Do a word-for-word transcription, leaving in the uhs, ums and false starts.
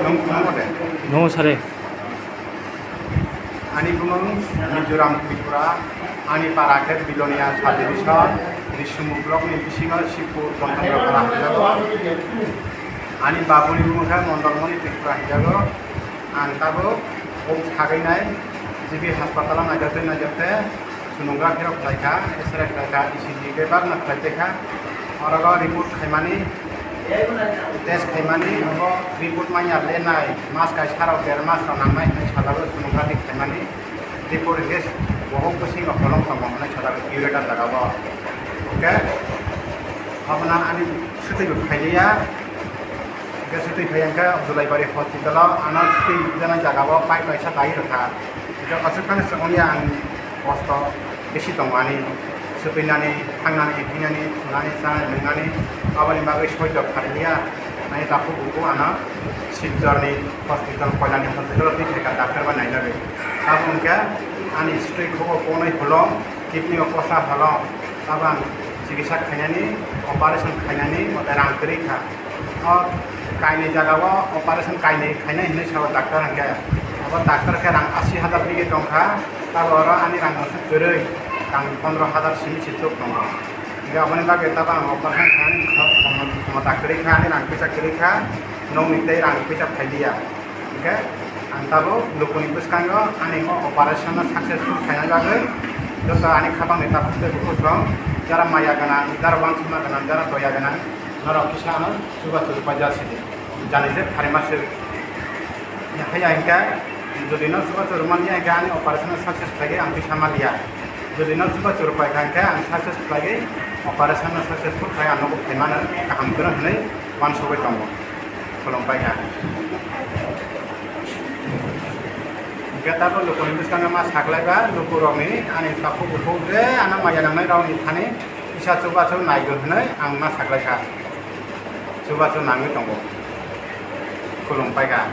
Nung, nung de. Nung sare. Ani bumung Mizoram Tripura, ani para khe Bilonia subdivision, Risumuk block ni bisingo Sipur Tontongra para hwnjago. Ani babuni bumung khe Mondolmoni Tripura hwnjago. Ang tabuk o sagwi nai G B hospital o naijak tei naijak tei. Sonography rok khlai kha, X-ray khlai kha, E C G bebak no khlai tei kha. Oro o report khaimani, test khaimani, abo report manya lenai, mas kaisa rok, der mas rok nangnai hinwi sajago sonography khaimani. Report hinkhe bohok bwswingo holong tongo hinwi sajago, ureter jaga o. Hwnkhe abono ani swtwi bo khailiya. Hwnkhe swtwi phai hwnkhe Julaibari hospital o ano swtwi janai jaga o pipe kaisa dai rwkha. Hwnkhe aswk phano swkangya ang kosto bisi tongo ani swtwinani, thangnani, hinani, thunani, chanani, nwngnani, aboni bagwi soijo kharliya. Nai takhuk bukhuk ano Silchar ni hospital, Koilani hospital o twi phaikha doctor bai nainani. Abo hwnkhe ani swtwi khugo konwi holong, kidney o kosa holong, abo ang chikitsa khainani, operation khainani, mote rang kwrwi kha. O kainwi jaga o operation kainwi khainai hinwi sao doctor hwnkhe. Abo doctor khe rang asi hajar bigwi tongkha, tabo oro ani rang mosok kwrwi, rang pondro hajar simi se chuk tongo. Hwnkhe aboni bagwi tabo ang operation khainani kho-, khomo-, khomota kwrwi kha, ani rang puisa kwrwi kha, nokni tei rang puisa phailiya. Hwnkhe ang tabuk lukuni bwskango ani o operation no successful khainani bagwi joto ani khapangni takhuk tei bukhuk rok, jara maya gwnang, jara uansukma gwnang, jara doya gwnang, norok kisa ano chubachu rwpai ja sidi, jani je phaima swk. Haiya hwnkhe jodi no chubachu rwmani ya hwnkhe ani operation no success khlaiwi ang twi sama liya. Jodi no chubachu rwpai kha hwnkhe ang success khlaiwi operation no successful khlai ang nogo phaimano kaham kwrwng hwnwi uansugwi tongo. Khulumpai kha. Hwnkhe tabuk lukuni bwskango ma saklaiba lukurokni ani takhuk bukhuk je ano maya nangnai rokni thani kisa chubachu naigo hwnwi ang ma saklaikha. Chubachu nangwi tongo. Khulumpai kha.